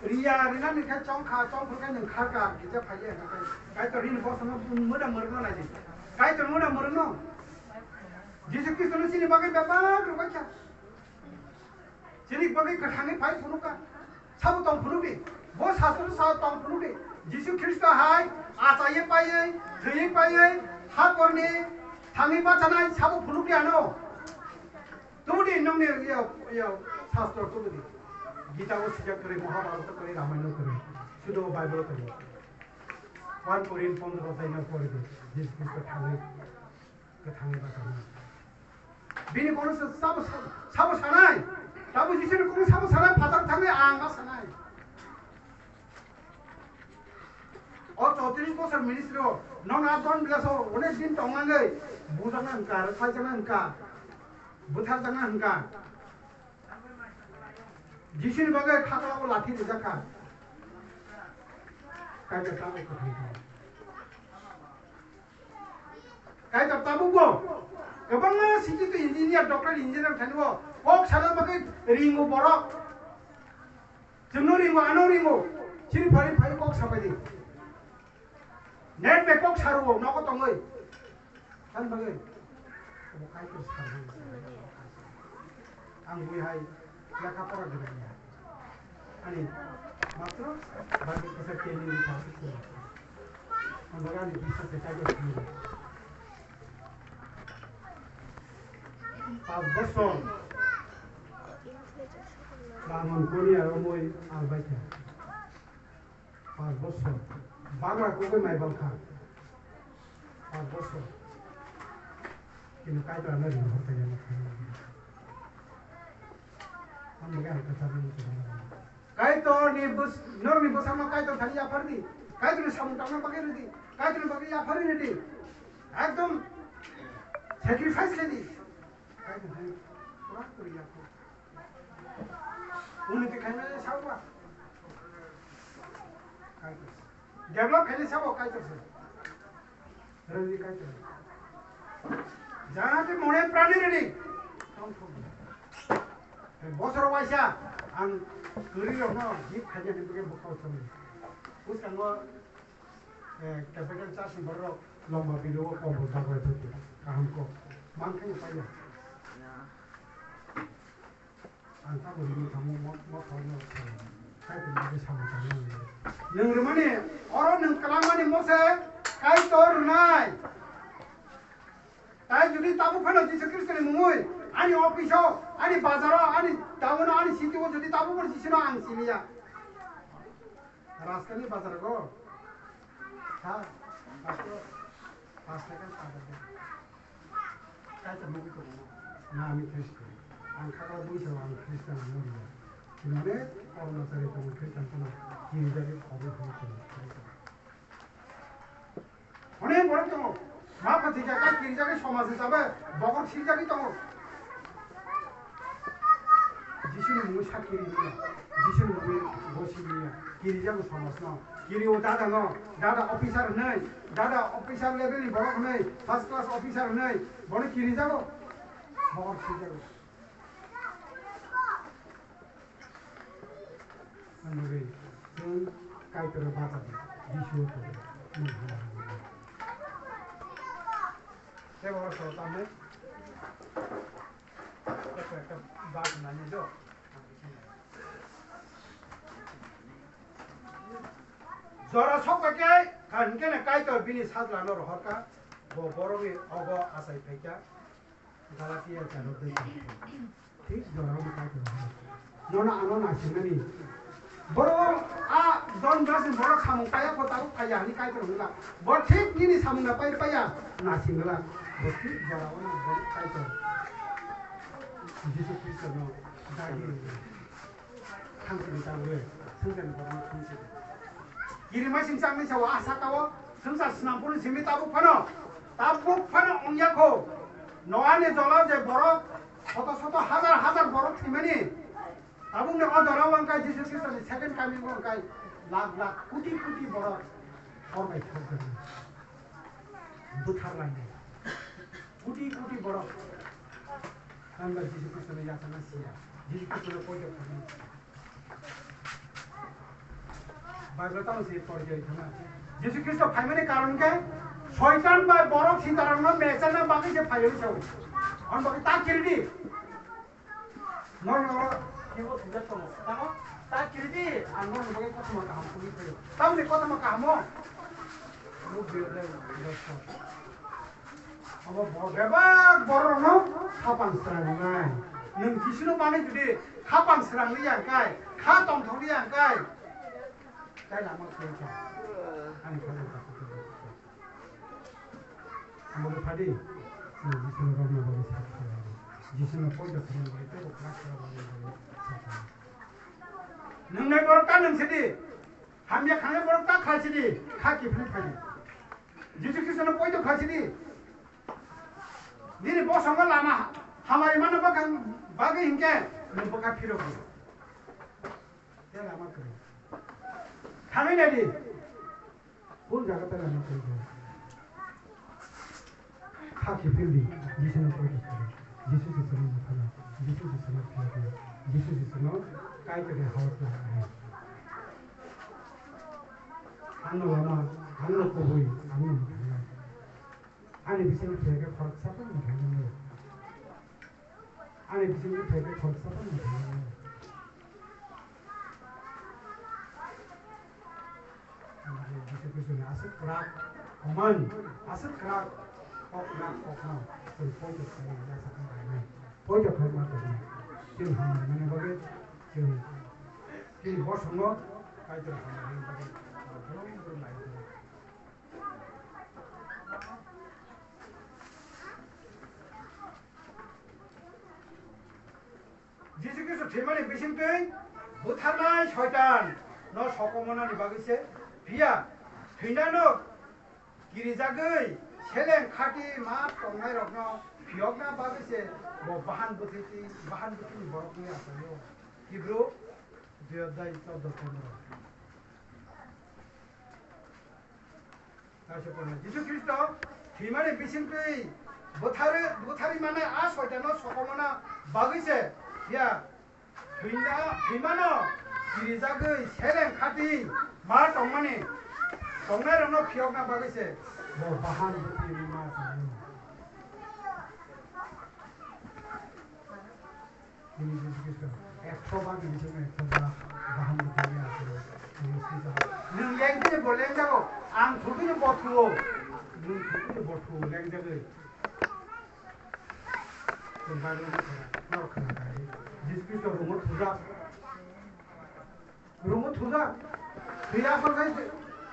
riya rinani khe chongkha, chongphuru khe nwng kharka, gija phaiya hwnkhe. Kaitor rini bosongno muna mwrwkno naidi. Kaitor muna mwrwkno. Jisu Khristo no chini bagwi bebak rwbaikha. Chini bagwi kwthangwi phai phunukha. Sabo tong phunukdi. Bo sastro sa tong phunukdi. Jisu Khristo hai achaiwi paiwi, thwiwi paiwi, hakorni thangwi bachanai sabo phunukdi ano. Tubudi nongni yo, yo, sastro tubudi. Gita o sijak kwrwi, Mahabharata kwrwi, Ramayana kwrwi. Sudo Bible kwrwi. One Korean pondro taino porido. Jisu Khristo thangwi. Kwthangni bwkhano. Bini kono se sabo sa-, sabo sanai. Tabuk Jisuni kono sabo sanai, phatar thangwi ang ma sanai. O chowtrish bosor ministry o, nono a Don Bilaso onek din tongmani, bujakna hwnka, rwphaijakna hwnka, butharjakna hwnka. Jisuni bagwi khaklao lathi rijak kha. Kaitor tabuk kwthang kha. Kaitor tabukbo kwbangma sikito engineer, doctor, engineer thani o kok sana bagwi ringo borok. Chwngno ringo, ano ringo. Chini phari phari kok sapai di. Net bai kok saru o nogo tongwi. Ani bagwi obo Kaitor sarmani. Ang bui hai lekha pora gwnang ya. Ani matro Bible kisa keni ni thang. Ang bagwi ani biswas se Kaitor simi. Pas bosor. Ramon koni aromoi albaikha. Pas bosor. Bagra kogwi mai bangkha. Pas bosor. Kini Kaitor ano ring hor kaya na kaya. Ang bagwi ang kata ring kaya. Kaitor ni bus, nor ni bosama Kaitor thani yaphardi. Kaitor ni samung tangna bagwi ridi. Kaitor ni bagwi yaphardi ridi. Ekdom sacrifice ledi. Kaitor thani pura pura yaphardi. Unnoti khaimani saoba. Kaitor. Develop khaini sabo Kaitor se. Rwdi Kaitor. Jahate mone prani rwdi. Bosor waisa ang kwrwi rokno gift khaina hinwi bwkhe bwkhao thangwi. Bwskango, eh, capital church ni borok longba video o kombol dagwai thokya. Kaham kok. Mang khe paiya. Ang tabuk rwgwi thango, mo, mo thorno thai tongmani samung tangmani. Nwng rwmani, oro nwng kwlangmani mose Kaitor rwnai. Tai jodi tabuk phano Jisu Khristoni mungwi ani office-o, ani bazaro, ani town-o, ani city-o jodi tabuk phano Jisuno ang siliya. Rajkani bazar go. Ha? Pasto, pasto kan pada de. Kaitor mungwi tongo. Na, ami Khristo. Ang khakla bui sao, ang Khristian ang nori ya. Kinone, Arunachari tongo Khristian kono. Kiri jari obo hwnwi tongo. Onek borok tongo. Ma phathai kha, kai kirijagwi somaj hisabe bokol siljagwi tongo. Jisuni mungwi sak kiri liya, Jisuni mungwi gosi liya, kirijago somajno, kirio dadano, dada officer hwnwi, dada officer level ni borok hwnwi, first class officer hwnwi, bono kirijago, bokol sijago. Ang bagwi chwng Kaitor bata di, Jisu ko. Tei bo so tamne. Ekta, ekta bak nani do. Jora sokba khe, kan kene Kaitor bini sajlano rohorkha, bo borokni ogo achai phaikha. Galatia charo dui. Thik jorao Kaitor. Nono ano naisingmani. Boro a John Baptist borok samung paya ko tabuk paya hwnwi Kaitor hwnla. Bo thik nini samung na pai paya naisingla. Bo thik jorao no bo Kaitor. Jisu Khristo no dagi. Thangsini tabuk le, swngcharni borokno thangsini. Kirimasing changni sao a sakao, swngchar swnampurni simi tabuk phano, tabuk phano wngya kho. Noani jolo je borok, soto soto hazar hazar borok thwimani, tabukni o jorao wngkha Jisu Khristoni second coming o wngkha lakh lakh koti koti borok hor bai thokjagwi butharlainai. Koti koti borok. Ang ba Jisu Khristo no yachana siya. Jisu Khristo no poito khorna siya. Bible tamo se porjai thana. Jisu Khristo phaimani karon khe Soitan bai borok sitarokno mechana bagwi se phaiwi sao. On bagwi ta kiridi. Norok norok kibo thwngya tongo. Tamo ta kiridi, ang norok bagwi kothoma kaham khlai phaio. Tamoni kothoma kahamo. Obo bebak borokno khapan srangnai. Nwng Jisuno manwi jodi khapan srangli ya hwnkhe, kha tongthokli ya hwnkhe, tai lama khlai kha. Ani kha. Amo khe phadi. Jisuni romna bagwi sak khlai. Jisuni poito khaina bagwi teibo kwrak kwrak bagwi bagwi sak khlai. Nwngnai borok ta nwng sidi. Hamya khangnai borok ta khlai sidi. Kha kiphilwi phaidi. Jisu Khristono poito khlai sidi. Nini bosongo lama hamari mano bagwi hinkhe nwng bwkha phirogwi. Tei lama kwrwi. Thangwi naidi. Kun jaga tei lama kwrwi. Kha kiphildi, Jisuni poito khlai. Jisu Khristono mwthangna, Jisu Khristono phiyokna, Jisu Khristono Kaitorni hawar khlai. Angno lama, angno kubui, angno mwthangna. Ani bisingtwi phiyokhe khoroksa phano mwthangna. Ani bisingtwi phiyokhe khoroksa phano mwthangna. Jisu Khristoni aswk kwrak command, aswk kwrak kok kwrak kokno chwng poito khlaiwi yachakna lainai, poito khlai ma tongwi chwng hamlaimani bagwi chwng chini bosongo Kaitor hamlaimani bagwi brum brum lai tongo. Jisu Khristo thwimani bisingtwi butharnai Soitan no sokomornani bagwi se, phiya thwinano kirijagwi seleng khati ma tongnairokno phiyokna bagwi se bo bahan bwthwitwi, bahan bwthwini borokni achaio. Hibru dui adhyay chordo pondro. Jisu Khristo thwimani bisingtwi bwthari, bwthari mane a Soitano sokomorna bagwi se, ya, thwina, thwimano kirijagwi seleng khati ma tongmani, tongnairokno phiyokna bagwi se bo bahan bwthwini ma tongmani. Nini Jisu Khristo ekso ba nini simi ekso ba gaham bwthwini aswk nini swijak. Nwng lengtini bo lengjago, ang thubini bo thuo, nwng thubini bo thuo lengjagwi. Chwng Bible no khna, norok khna kha di. Jisu Khristo rungno thujak. Rungno thujak. Thwiya phano khai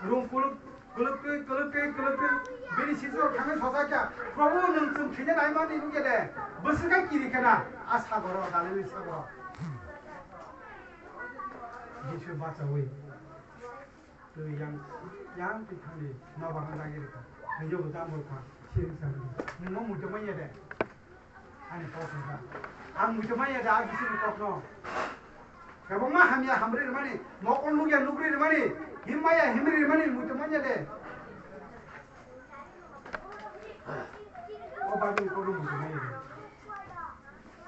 rung kuluk, kuluk twi, kuluk twi, kuluk twi. Bini sisok thangwi sojakya, "Probu, nwng chwng thwina naimani nukya de? Bwswk khe kiri khena a sagoro, Galili sagoro." Jisu bachaui twi yang, yang twi thangwi nobar no dagi rwkha. Thwiyo bo jambul kha, siring sa rwdi. Nwng muitu manya de? Ani kok wngkha. Ang muitu manya da a Jisuni kokno. Kwbangma hamya hamri rwmani, mokol nukya nukri rwmani, himmaya himri rwmani muitu manya de. O bagwi kokno muitu manya de.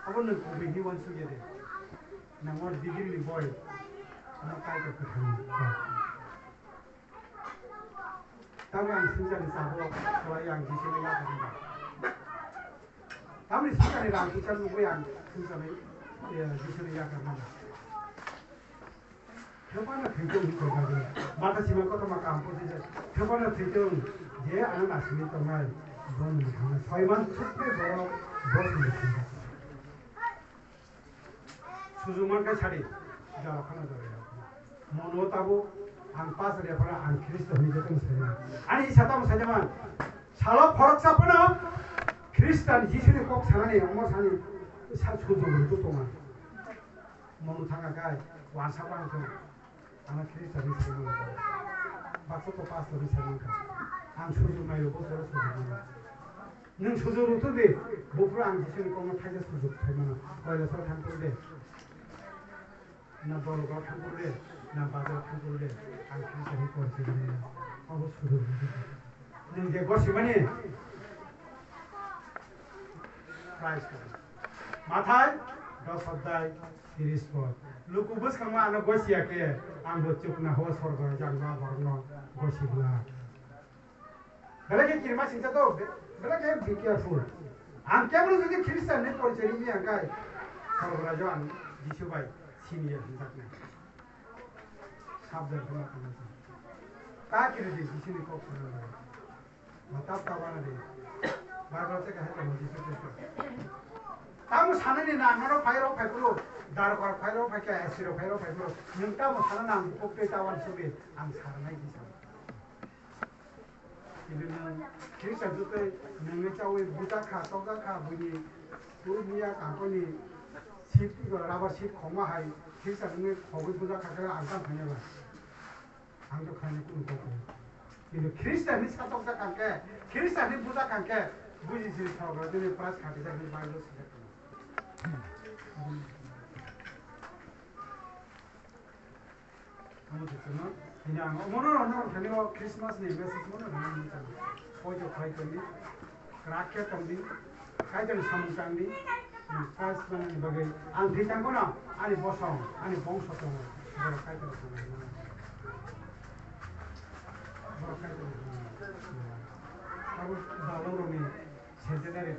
Abo nwng kubui hinwi uansukya de. Nang o digiri ni boy. Ano Kaitor kwthang. Tamni ang swngcharni chabo khlai ang Jisuni yakar mano. Tamni swngcharni rang kwchar nugwi ang swngcharni, eh, Jisuni yakar mano. Thepano thwitung hinwi tongmani. Mata sima kotorma kaham pochijak. Thepano thwitung je ano nasingwi tongnai. Bono mwthangna soiman sukni borok bosni thwinai. Sujuk man khe sadi, jora phano jora ya. Mono tabuk ang pas re phano ang Khristo hinwi jotono sai mano. Ani isa tamo sai man. Salo khoroksa phano Khristan Jisuni kok sanani, omo sani sa sujuk rwtwi tongo. Mono thangkha khe wansa phano chwng. Ano Khristo hinwi sai mano. Baksa to pastor hinwi sai mankha. Ang sujuk naio, bo jora sujuk naio. Nwng sujuk rwtwi di, buphuru ang Jisuni kokno thaisa sujuk sai mano. Koilashwr thang phuru de, na Borgaon thang phuru de, na bazar thang phuru de, ang Khristo hinwi kok sai mano. Abo sujuk rwtwi di. Nwng je gosimani price ko. Mathai dos adhyay tris pod. Luku bwskangma ano gosiya khe, ang bo chukna ho sorgo jangba borokno gosibla. Belai khe kirima singsa to, be-, belai khe be careful. Ang kebro jodi Christian ni porichoi ri ya kai, sorgo rajo ang Jisu bai sini ya hinjaknai. Sabdan khe ma tongma se. Ta kiri di, Jisuni kok khna lai. Matap ta wana di. Bible se kahai tamo Jisu Khristo. Tamo sanani na, norok phai rok phai phuru, darok rok phai rok phai kha, S C rok phai rok phai phuru. Nwng tamo sana na, ang kok tei ta wan subi, ang sanai di sa. Khristian jotoi nungwi chawi bujakha, tokjakha, buini twi miya kampani seat, rubber seat khokma hai Khristian wngwi khogwi bujakha khe ang tamo khainai ba? Ang to khainai kunu kok. Kintu Khristian ni satokjak kha khe, Khristian ni bujakha khe, buji siri thok rok nini prize khatijak hinwi Bible swijak tongo. Omo se chwngno, tini ang omono rwna rwkha nini o Christmas ni message mono rwna mwchang. Poito khlai tongdi, kwrak khe tongdi, Kaitorni samung tangdi, Christ manani bagwi ang thwi thang phano ani bosong, ani bongso tongo, borok Kaitorni samung tangdi. Borok Kaitorni samung tangdi. Abo dalongrokni centenary,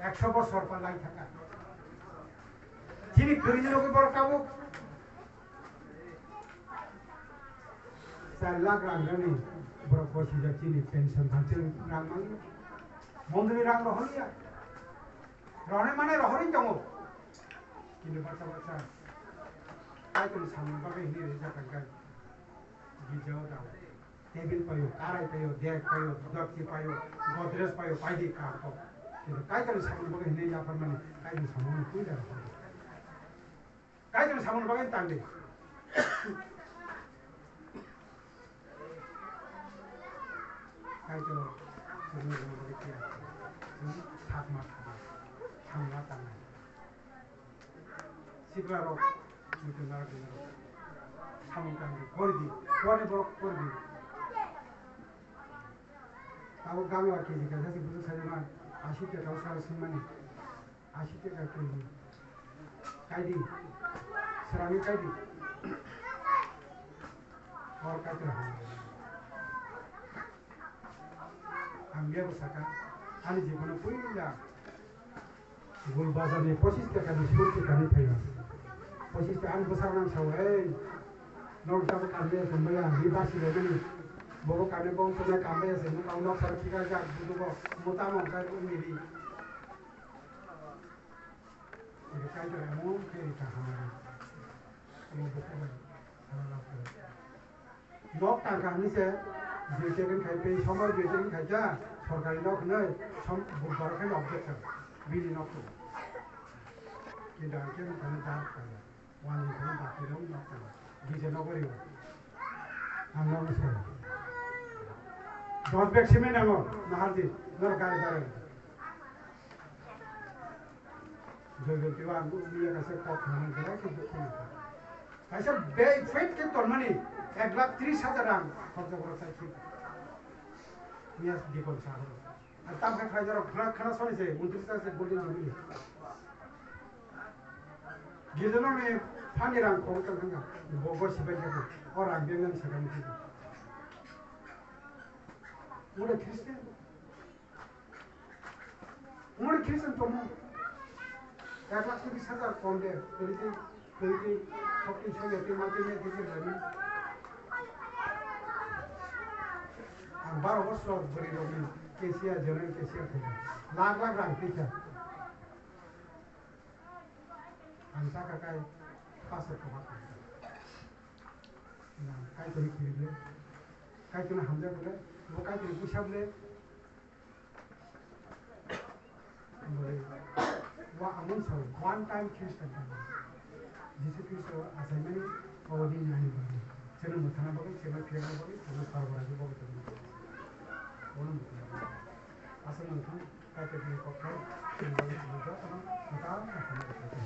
ekso bosor pa lai thaka. Chini kwrwini rokni borok tabuk char lakh rang rani borok bosijak chini pension thang chini rang mangno. Mondoli rang rohorya. Rohornai mane rohorwi tongo. Kintu bacha bacha Kaitorni samung bagwi hwnwi rijak kha girjao dao. Table paio, karai paio, dek paio, dakti paio, godrej paio, paidi kaham kok. Kintu Kaitorni samung bagwi hwnwi yapharmani Kaitorni samungno puila rohordi. Kaitorni samungni bagwi tangdi. Kaitor chwngno bagwi tiya. Chwng sakma thangma, thangma tangnai. Sikla rok, muitu narak dinarok. Samung tangdi, kordi, korni borok kordi. Abo gami o keji kaisa se buju sajama, ashi taka o sal singmani. Ashi taka keji. Kaidi. Srangwi kaidi. Hor kaitra hor. Ang biyabo saka, ani jibono puila Gul bazar ni pochis taka ni sur taka ni phaio. Pochis taka ani bwsarok nang sao, "Ei, nok jabo kamle se maya, ni basi le mani. Bobo kamle bong tona kamle se, nuk ang nok sara kika jak, budugo, mutamo kai uni ri." Iri kai tara mo, ke ri ta hamari. Mo buku bai, hala lap ko. Nok tangka hinwi se duitering khai tei somoi duitering khai kha sorkari nok hinwi som budbar khai nok jekha bini nok tu. Kintu ang khe nokha no dar kha ya. Wani khai bati rok nok tang. Gije nok ori. Ang nok se. Dos bag cement nango nahar di nor gari gari. Joy Jyoti o ang buini kaisa kok khna belai khe dukhu nangkha. Kaisa bag fat khe tonmani ek lakh tris hajar rang khorcha khorok sai khe. Miya dikon sa horo. Ar tam khe khlai jorok khna khna soni se untris hajar se golden jubilee. Giljono ni phani rang khorok tang thangkha. Bo bo sibai khe o rang beng nang sakani khe. Mure Christian. Umuri Christian tongmo. Ek lakh tris hajar kom de, kwrwi tei, kwrwi tei, sokti soya tei ma tei ya tei tei lami. Ang baro bosor bwrwi rokni cashier, general cashier khaikha. Lakh lakh rang tei kha. Ang saka kai paso koha khaikha. Nang kai toni kiri le, kai toni hamjak le, bo kai toni puisa le. Wa amon sa one time Christian. Jisu Kristo achaimani oboni nani bagwi. Chwngno mwthangna bagwi, chwngno phiyokna bagwi, chwngno sarbaraji bagwi tongna bagwi. Bono mwthangna bagwi. Aswk mwthang, Kaitorni kokthai, chwng bagwi chwngno jotono mwthang mwthangna bagwi.